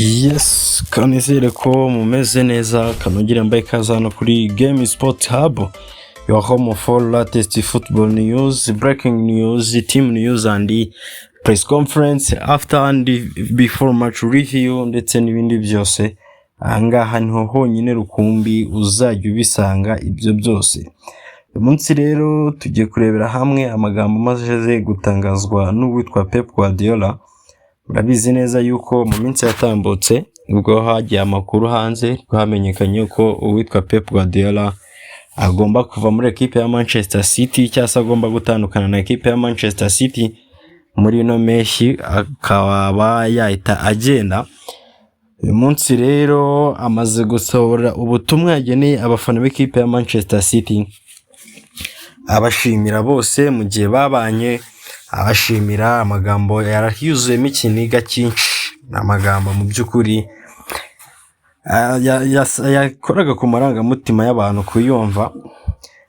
Yes, kanizere ko mumeze neza. Kanogere mbaye ikaze hano kuri Game Sport Hub, your home for latest football news, breaking news, team news and press conference, after and before match review, ndetse n'ibindi byose. Ahangaha niho honyine rukumbi uzajya ubisanga ibyo byose. Uyu munsi rero tugiye kurebera hamwe amagambo amaze gutangazwa n'uwitwa Pep Guardiola. Murabizi neza yuko mu minsi yatambutse, ubwo hagiye amakuru hanze, ko hamenyekanye ko uwitwa Pep Guardiola agomba kuva muri ekipe ya Manchester City, cyangwa se agomba gutandukana na ekipe ya Manchester City muri ino mpeshyi, akaba yahita agenda. Uyu munsi rero amaze gusohora ubutumwa yageneye abafana b'ikipe ya Manchester City, abashimira bose mu gihe babanye, abashimira amagambo yuzuyemo ikiniga cyinshi. Ni amagambo mu by'ukuri yakoraga ku marangamutima y'abantu kuyumva,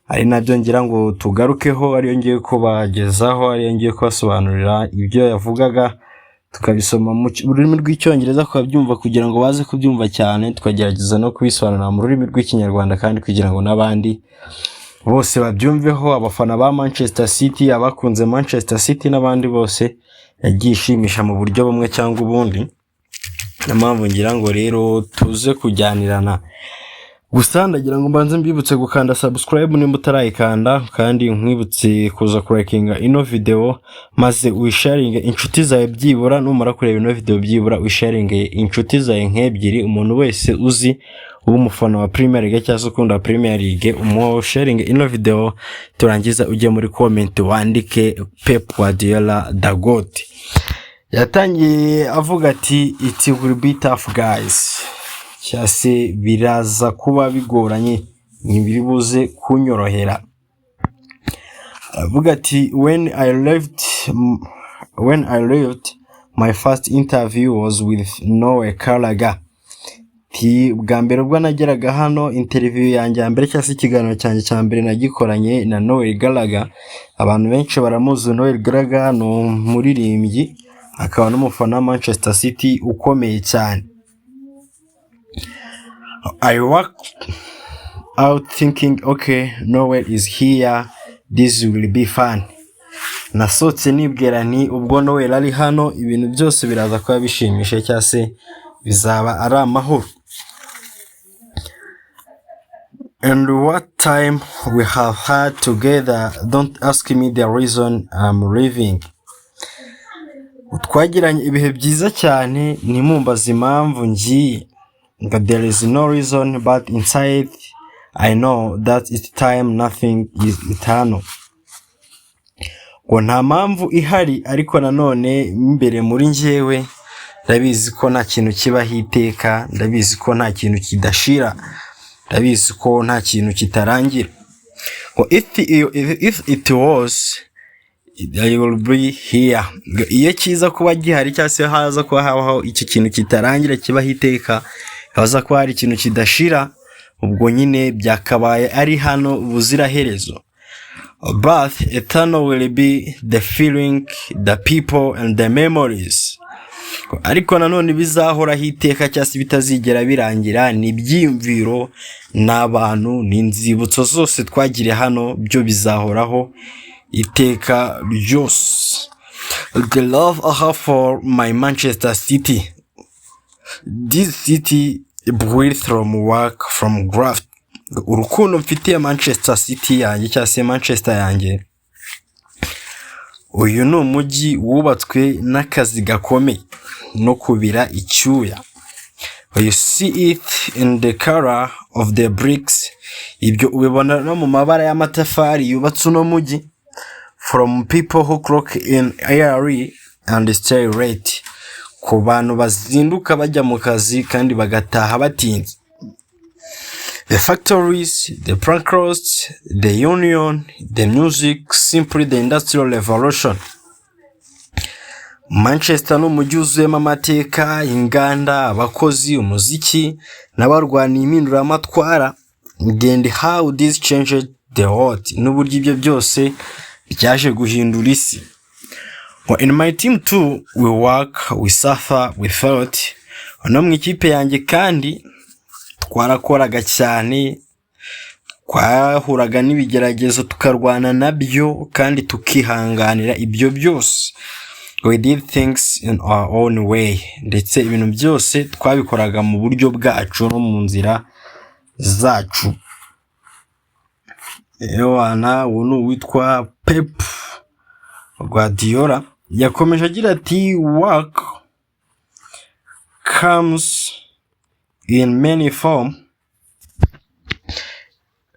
ari nabyo ngira ngo tugarukeho, ariyo ngiye kubagezaho, ariyo ngiye kubasobanurira ibyo yavugaga, tukabisoma mu rurimi rw'Icyongereza tukabyumva kugira ngo baze kubyumva cyane, tukagerageza no kubisobanura mu rurimi rw'Ikinyarwanda kandi kugira ngo n'abandi bose babyumveho, abafana ba Manchester City, abakunze Manchester City n'abandi bose yagiye ishimisha mu buryo bumwe cyangwa ubundi. Niyo mpamvu ngira ngo rero tuze kujyanirana. Gusa ndagira ngo mbanze mbibutse gukanda subscribe nimba utarayikanda, kandi nkwibutse kuza kulikinga ino video maze uyisharinge inshuti zawe. Byibura numara kureba ino video, byibura uyisharinge inshuti zawe nk'ebyiri. Umuntu wese uzi w'umufana wa Premier League cyangwa se ukunda Premier League, umusharinge ino video. Turangiza ujye muri comment wandike "Pep Guardiola the GOAT". Yatangiye avuga ati: "It will be tough, guys," cyangwa se biraza kuba bigoranye, ntibiri buze kunyorohera. Aravuga ati: When I left, my first interview was with Noel Gallagher." Ati: "Bwa mbere ubwo nageraga hano, interview yanjye ya mbere cyangwa se ikiganiro cyanjye cya mbere nagikoranye na Noel Gallagher." Abantu benshi baramuzi. Noel Gallagher ni umuririmbyi akaba n'umufana wa Manchester City ukomeye cyane. "I walked out thinking, 'Okay, Noel is here, this will be fun.' Nasohotse nibwira nti ubwo Noel ari hano, ibintu byose biraza kuba bishimishije cyangwa se bizaba ari amahoro. 'And what time we have had together. Don't ask me the reason I'm leaving.' Twagiranye ibihe byiza cyane, ntimumbaze impamvu ngiye. Ngo 'There is no reason, but inside I know that it's time. Nothing is eternal.' Ngo nta mpamvu ihari, ariko nanone imbere muri njyewe ndabizi ko nta kintu kibaho iteka, ndabizi ko nta kintu kidashira, ndabizi ko nta kintu kitarangira." Ngo if it was, I will be here." Ngo iyo kiza kuba gihari, cyangwa se haza kuba habaho icyo kintu kitarangira kibaho iteka, haza kuba hari ikintu kidashira, ubwo nyine byakabaye ari hano ubuziraherezo. 'But eternal will be the feeling, the people and the memories.' Ariko nanone bizahoraho iteka cyangwa se bitazigera birangira ni ibyiyumviro, ni abantu, ni inzibutso zose twagiriye hano, byo bizahoraho iteka ryose. 'The love I have for my Manchester City. This city built from work, from graft.' Urukundo mfitiye Manchester City yanjye cyangwa se Manchester yanjye, uyu ni umujyi wubatswe n'akazi gakomeye no kubira icyuya. 'You see it in the color of the bricks.' Ibyo ubibona no mu mabara y'amatafari yubatse uno mujyi. 'From people who clock in early and stay late.' Ku bantu bazinduka bajya mu kazi kandi bagataha batinze. 'The factories, the bankers, the union, the music, simply the industrial revolution.' Manchester ni umujyi wuzuyemo amateka, inganda, abakozi, umuziki n'abarwaniye impinduramatwara. 'And how this changed the world.' N'uburyo ibyo byose byaje guhindura isi. 'In my team too, we work, we suffer, we fought. No mu ikipe yanjye kandi twarakoraga cyane, twahuraga n'ibigeragezo tukarwana nabyo kandi tukihanganira ibyo byose. We did things in our own way, ndetse ibintu byose twabikoraga mu buryo bwacu no mu nzira zacu. Ewana, uwo ni uwitwa Pep Guardiola. Yakomeje agira ati: "Work comes in many form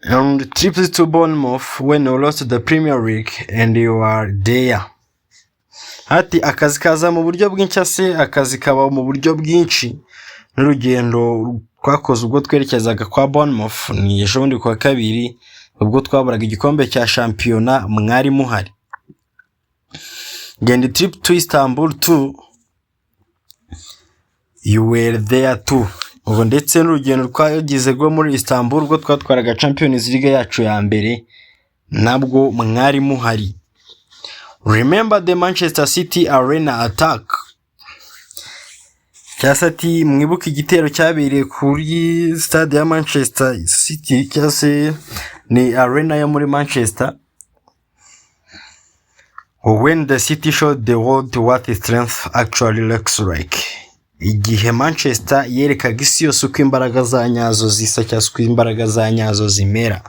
and trips to Bournemouth when you lost the Premier League and you are there." Ati akazi kaza mu buryo bwinshi, se akazi kaba mu buryo bwinshi, n'urugendo twakoze ubwo twerekezaga kwa Bournemouth, ni ejo bundi kuwa kabiri, ubwo twaburaga igikombe cya shampiyona, mwari muhari. And trip to Istanbul too, you were there too. Ubwo ndetse n'urugendo twagize rwo muri Istanbul ubwo twatwaraga Champions League yacu ya mbere, nabwo mwari muhari. Remember the Manchester City Arena attack, cyangwa se ati mwibuke igitero cyabereye kuri stade ya Manchester City, cyangwa se ni arena yo muri Manchester. When the city showed the world what strength actually looks like, igihe Manchester yerekaga isi yose uko imbaraga za nyazo zisa, cyangwa se uko imbaraga za nyazo zimera.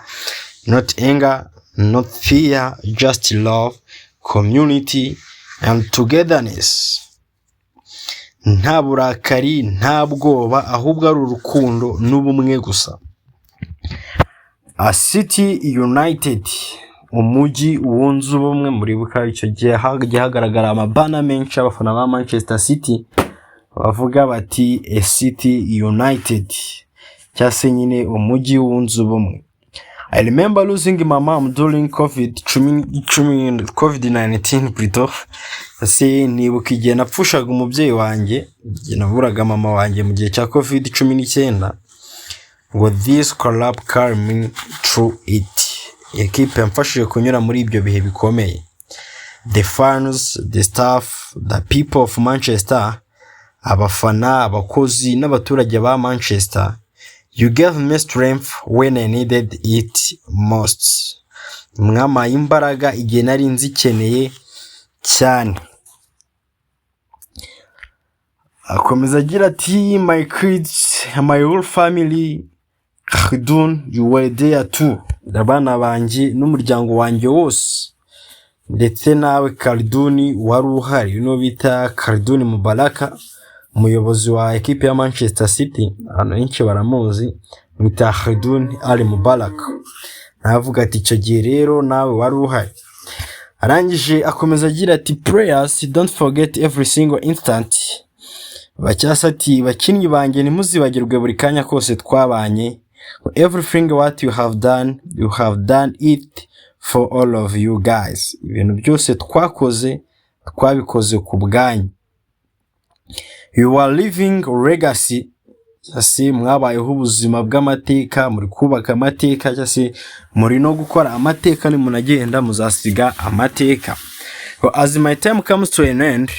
Not anger, not fear, just love, community and togetherness. Nta burakari, nta bwoba, ahubwo ari urukundo n'ubumwe gusa. A city united, umujyi wunze ubumwe. Muribuka icyo gihe hagiye hagaragara amabana menshi y'abafana ba Manchester City bavuga bati "A city united", cyangwa se nyine umujyi wunze ubumwe. I remember losing my mom during COVID 10, COVID-19 plutôt. Ese nibuka igihe napfushaga umubyeyi wanjye, igihe naburaga mama wanjye mu gihe cya COVID-19. Ngo this club carry me through it. Ekipe yamfashije kunyura muri ibyo bihe bikomeye. The fans, the staff, the people of Manchester, abafana, abakozi n'abaturage ba Manchester, you gave me strength when I needed it most. Mwampaye imbaraga igihe nari nzikeneye cyane. Akomeza agira ati: "My kids, my whole family, Khaldun, you were there too." Abana banjye n'umuryango wanjye wose, ndetse nawe Khaldun wari uhari. Uno bita Khaldun Mubaraka, umuyobozi wa ekipe ya Manchester City, abantu benshi baramuzi, bita Khaldun Ali Mubarak. Navuga ati icyo gihe rero nawe wari uhari. Arangije akomeza agira ati: "Players, don't forget every single instant." Bacyasa ati bakinnyi banjye, ntimuzibagirwe buri kanya kose twabanye. Everything what you have done, you have done it for all of you guys. Ibintu byose twakoze, twabikoze ku bwanyu. You are living legacy, se mwabayeho ubuzima bw'amateka, muri kubaka amateka, cyangwa se muri no gukora amateka, nimunagenda muzasiga amateka. As my time comes to an end,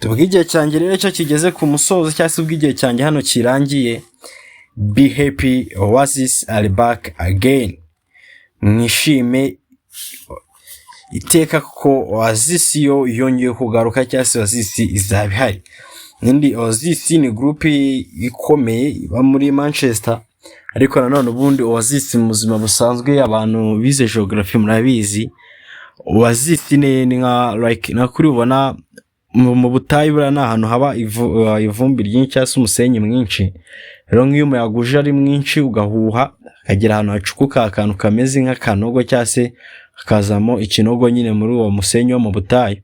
tuvuge igihe cyanjye rero cyo kigeze ku musozo, cyangwa se ubwo igihe cyanjye hano kirangiye, be happy, Oasis are back again. Mwishime iteka ko Oasis yo yongeye kugaruka, cyangwa se Oasis izaba ihari. Indi Oasis ni groupe ikomeye iba muri Manchester, ariko nanone ubundi Oasis mu buzima busanzwe, abantu bize geography murabizi, Oasis ni nka like nka kuri ubona mu butayu, buriya ni ahantu haba ivumbi ryinshi cyangwa se umusenyi mwinshi. Rero nk'iyo umuyaga uje ari mwinshi ugahuha, hakagera ahantu hacukuka akantu kameze nk'akanogo, cyangwa se hakazamo ikinogo nyine muri uwo musenyi wo mu butayu,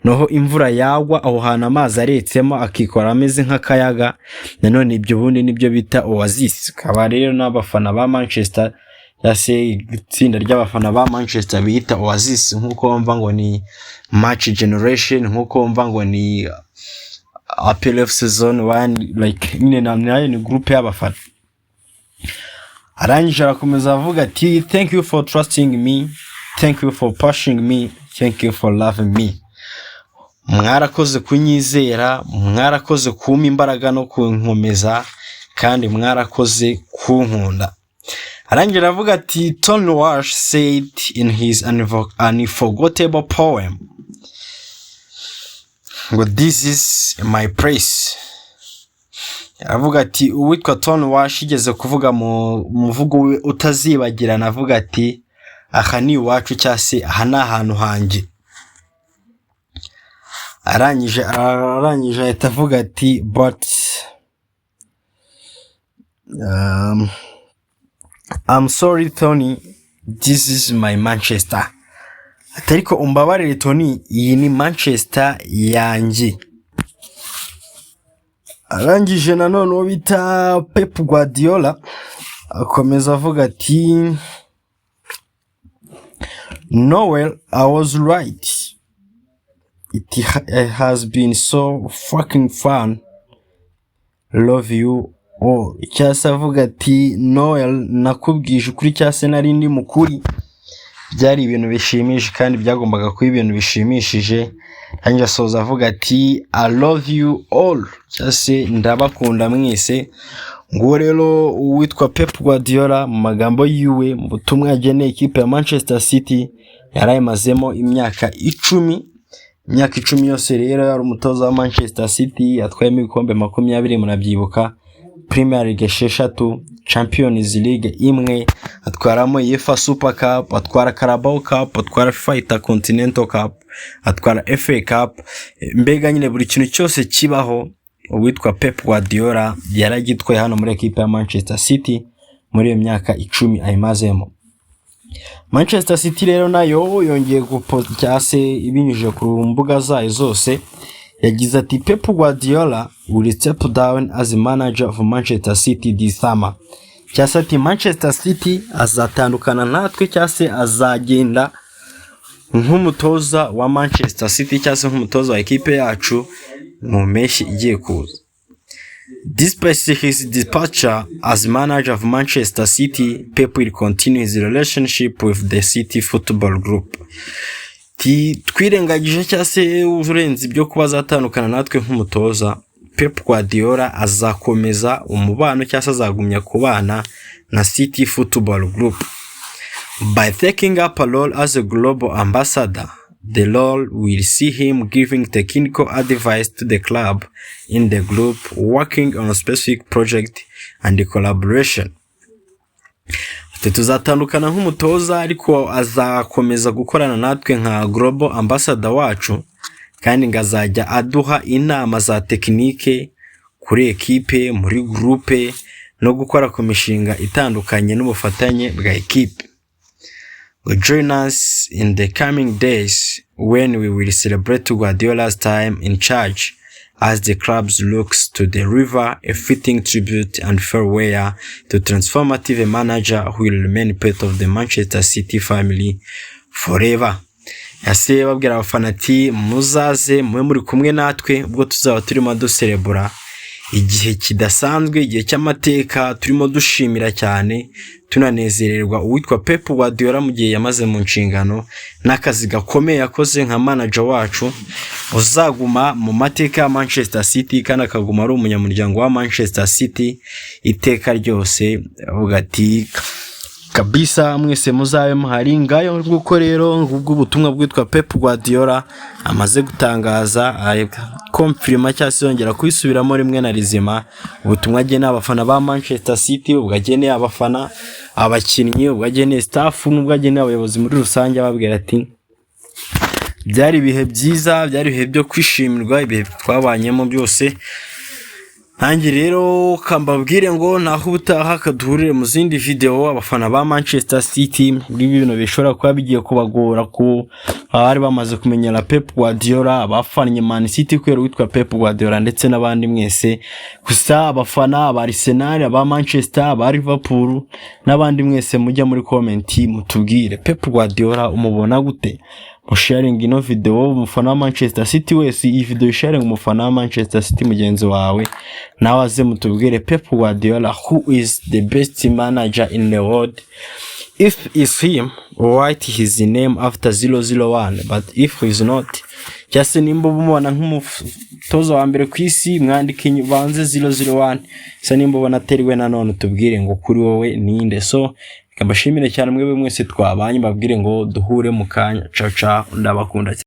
noneho imvura yagwa aho hantu amazi aretsemo akikora ameze nk'akayaga, nanone ibyo ubundi nibyo bita oasis. Akaba rero n'abafana ba Manchester, cyangwa se itsinda ry'abafana ba Manchester bita Oasis, nk'uko bumva ngo ni Match Generation, nk'uko bumva ngo ni APR FC Zone One, like nyine nayo ni groupe y'abafana. Arangije arakomeza avuga ati: "Thank you for trusting me, thank you for pushing me, thank you for loving me." Mwarakoze kunyizera, mwarakoze kumpa imbaraga no kunkomeza, kandi mwarakoze kunkunda. Arangira avuga ati: "Tony Walsh said in his unforgettable poem ngo 'This is my place.'" Aravuga ati uwitwa Tony Walsh yigeze kuvuga mu muvugo we utazibagirana, avuga ati: "Aha ni iwacu", cyangwa se "Aha ni ahantu hanjye." Arangije ahita avuga ati: "But I'm sorry, Tony, this is my Manchester." Ati: "Ariko umbabarire Tony, iyi ni Manchester yanjye." Arangije nanone uwo bita Pep Guardiola akomeza avuga ati: "Noel, I was right. It has been so fucking fun. Love you all." Cyangwa se avuga ati: "Noel, nakubwije ukuri", cyangwa se nari ndi mukuri, byari ibintu bishimishije kandi byagombaga kuba ibintu bishimishije. Arangije asoza avuga ati: "I love you all", cyangwa se "Ndabakunda mwese." Nguwo rero uwitwa Pep Guardiola mu magambo yiwe, mu butumwa yageneye ikipe ya Manchester City yari ayimazemo imyaka 10. Imyaka 10 yose rero yari umutoza wa Manchester City, yatwayemo ibikombe 20, murabyibuka, Premier League esheshatu, Champions League imwe, atwaramo UEFA Super Cup, atwara Carabao Cup, atwara FIFA Intercontinental Cup, atwara FA Cup. Mbega nyine buri kintu cyose kibaho, uwitwa Pep Guardiola yaragitwaye hano muri ekipe ya Manchester City muri iyo myaka 10 ayimazemo. Manchester City rero nayo yongeye cyangwa se ibinyujije ku mbuga zayo zose, yagize ati: "Pep Guardiola will step down as manager of Manchester City this summer." Cyangwa se ati Manchester City azatandukana natwe, cyangwa se azagenda nk'umutoza wa Manchester City, cyangwa se nk'umutoza wa ekipe yacu mu mpeshyi igiye kuza. "Despite his departure as manager of Manchester City, Pep will continue his relationship with the City Football Group." Twirengagije cyangwa se urenze ibyo kuba azatandukana natwe nk'umutoza, Pep Guardiola azakomeza umubano cyangwa se azagumya kubana na City Football Group. "By taking up a role as a global ambassador. The role will see him giving technical advice to the club in the group, working on a specific project and collaboration." Ati tuzatandukana nk'umutoza, ariko azakomeza gukorana natwe nka global ambassador wacu, kandi ngo azajya aduha inama za tekinike kuri ekipe, muri groupe, no gukora ku mishinga itandukanye n'ubufatanye bwa ekipe. "Join us in the coming days when we will celebrate Guardiola's time in charge as the club looks to deliver a fitting tribute and farewell to transformative manager who will remain part of the Manchester City family forever." Yase babwira abafana ati: "Muzaze mube muri kumwe natwe ubwo tuzaba turimo duserebura igihe kidasanzwe, igihe cy'amateka, turimo dushimira cyane, tunanezererwa uwitwa Pep Guardiola mu gihe yamaze mu nshingano n'akazi gakomeye yakoze nka manager wacu, uzaguma mu mateka ya Manchester City kandi akaguma ari umunyamuryango wa Manchester City iteka ryose." Avuga ati: "Kabisa mwese muzabe muhari." Ngayo nguko rero, ngubwo ubutumwa bwitwa Pep Guardiola amaze gutangaza, confirma cyangwa se yongera kubisubiramo rimwe na rizima, ubutumwa ageneye abafana ba Manchester City, ubwo ageneye abafana, abakinnyi, ubwo ageneye staff, n'ubwo ageneye abayobozi muri rusange, ababwira ati: "Byari ibihe byiza, byari ibihe byo kwishimirwa, ibihe twabanyemo byose." Nanjye rero kambabwire ngo naho ubutaha, kaduhurire mu zindi video. Abafana ba Manchester City, muri bino bishobora kuba bigiye kubagora ku abari bamaze kumenyera Pep Guardiola, abafannye Man City kubera uwitwa Pep Guardiola, ndetse n'abandi mwese. Gusa abafana aba Arsenal, aba Manchester, aba Liverpool n'abandi mwese, mujya muri comment mutubwire Pep Guardiola umubona gute. Musharinga ino video umufana wa Manchester City wese, iyi video sharinga umufana wa Manchester City mugenzi wawe, nawe aze mutubwire Pep Guardiola, who is the best manager in the world. If is him, write his name after 001, but if he's not, cyangwa se niba atari we, wandike Cyangwa se nimba umubona nk'umutoza wa mbere ku isi, mwandike banze 001. Se nimba ubona atari we, nanone tubwire ngo kuri wowe ninde? So reka mbashimire cyane mwebwe mwese twabanye, mbabwire ngo duhure mu kanya. Ciao ciao, ndabakunda cyane.